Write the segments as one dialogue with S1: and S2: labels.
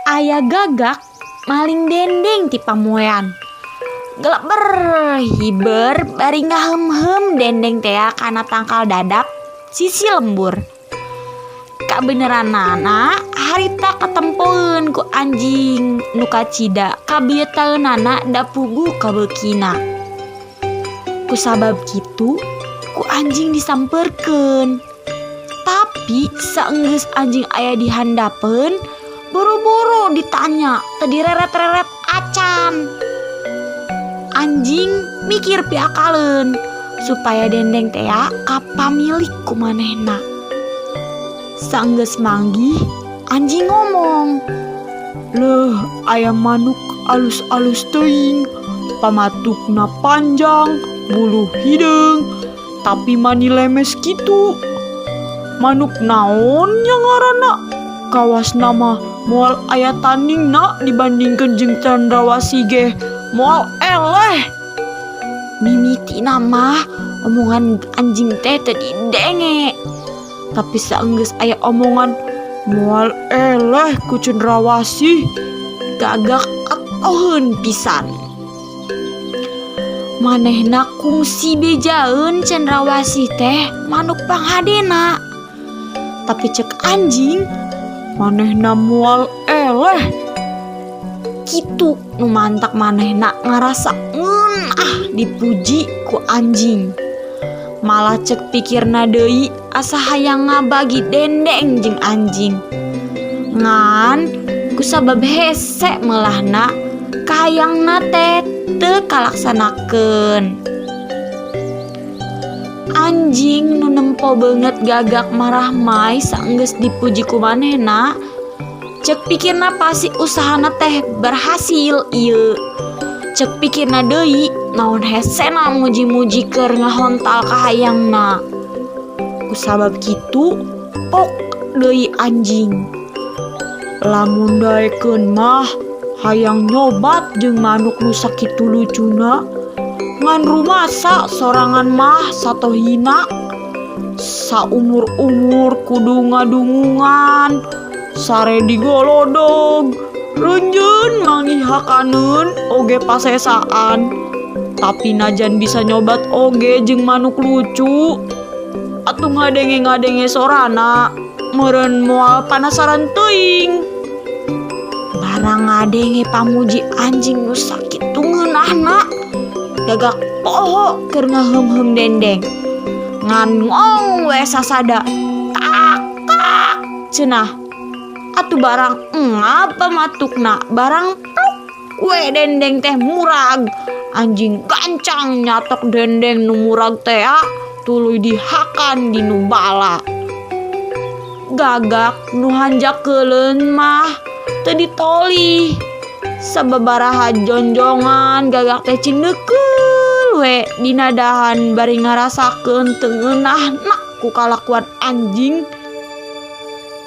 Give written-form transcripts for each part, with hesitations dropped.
S1: Aya gagak maling dendeng ti pamoean. Geleber hiber bari ngaheumheum dendeng tea kana tangkal dadap sisi lembur. Kabeneranana harita katempoeun ku anjing nu kacida kabietaeunana da puguh kabeukina. Kusabab kitu ku anjing disampeurkeun. Tapi saenggeus anjing aya di handapeun, boro-boro ditanya teu direret-reret acan. Anjing mikir piakaleun supaya dendeng tea ka pamilik ku manehna. Saenggeus manggih, anjing ngomong, "Leuh, aya manuk alus-alus teuing, pamatukna panjang, bulu hideung, tapi mani lemes kitu. Manuk naon nya ngaranna? Kawasna mah moal aya tandingna dibandingkeun jeung cendrawasih ge moal eleh." Mimitina mah omongan anjing teh teu didenge. Tapi saenggeus aya omongan moal eleh ku cendrawasih, gagak atoheun pisan. Manehna kungsi bejaeun cendrawasih teh manuk panghadena. Tapi cek anjing, manehna moal eleh. Kitu nu mantak manehna ngarasa ngeunah dipuji ku anjing. Malah cek pikirna deui, asa hayang ngabagi dendeng jeung anjing. Ngan kusabab hese meulahna, kahayangna teh teu kalaksanakeun. Anjing nu nempo beungeut gagak marahmai saenggeus dipuji ku manehna, cek pikirna pasti usahana teh berhasil ieu. Cek pikirna deui, naon hesena muji-muji keur ngahontal kahayangna. Kusabab kitu pok deui anjing. Lamun daekeun mah hayang nyobat jeung manuk nu sakitu lucuna. Ngan rumasa sorangan mah satohina. Saumur-umur kudu ngadungungan, sare digolodog, reunjeun manggihakaneun oge pasesaan. Tapi najan bisa nyobat oge jeung manuk lucu, atuh ngadenge-ngadenge sorana meureun moal panasaran teuing. Barang ngadenge pamuji anjing nu sakitu ngeunahna, gagak poho keur ngaheumheum dendeng. Ngan ngong we sasada, "Kak kak," cenah. Atuh barang engap pamatukna, barang pluk we dendeng teh murag. Anjing gancang nyatok dendeng nu murag tea, tuluy dihakan dinu bala. Gagak nu hanjakeuleun mah teu ditolih. Sababaraha jonjongan gagak teh cineukeul we dina dahan bari ngarasakeun teu ngeunahna ku kalakuan anjing.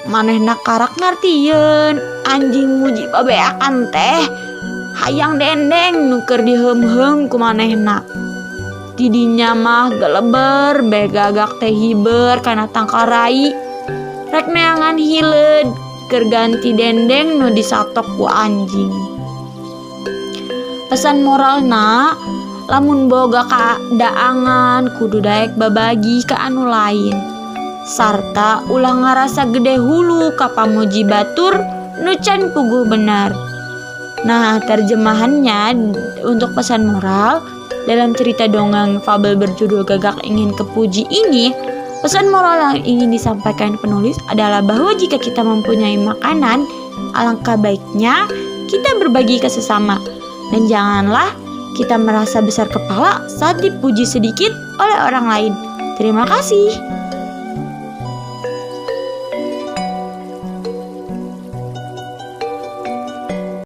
S1: Manehna karak ngartieun anjing muji babeakan teh hayang dendeng nu keur diheumheum ku manehna. Tidinya mah geleber bae gagak teh hiber kana tangkal rai rek neangan hileud keur ganti dendeng nu disatok ku anjing. Pesan moralna, lamun boga kadaangan kudu daek babagi ka anu lain. Sarta ulah ngarasa gede hulu ka pamuji batur nu can puguh bener. Nah, terjemahannya untuk pesan moral dalam cerita dongeng fabel berjudul Gagak Ingin Kepuji ini, pesan moral yang ingin disampaikan penulis adalah bahwa jika kita mempunyai makanan, alangkah baiknya kita berbagi ke sesama. Dan janganlah kita merasa besar kepala saat dipuji sedikit oleh orang lain. Terima kasih.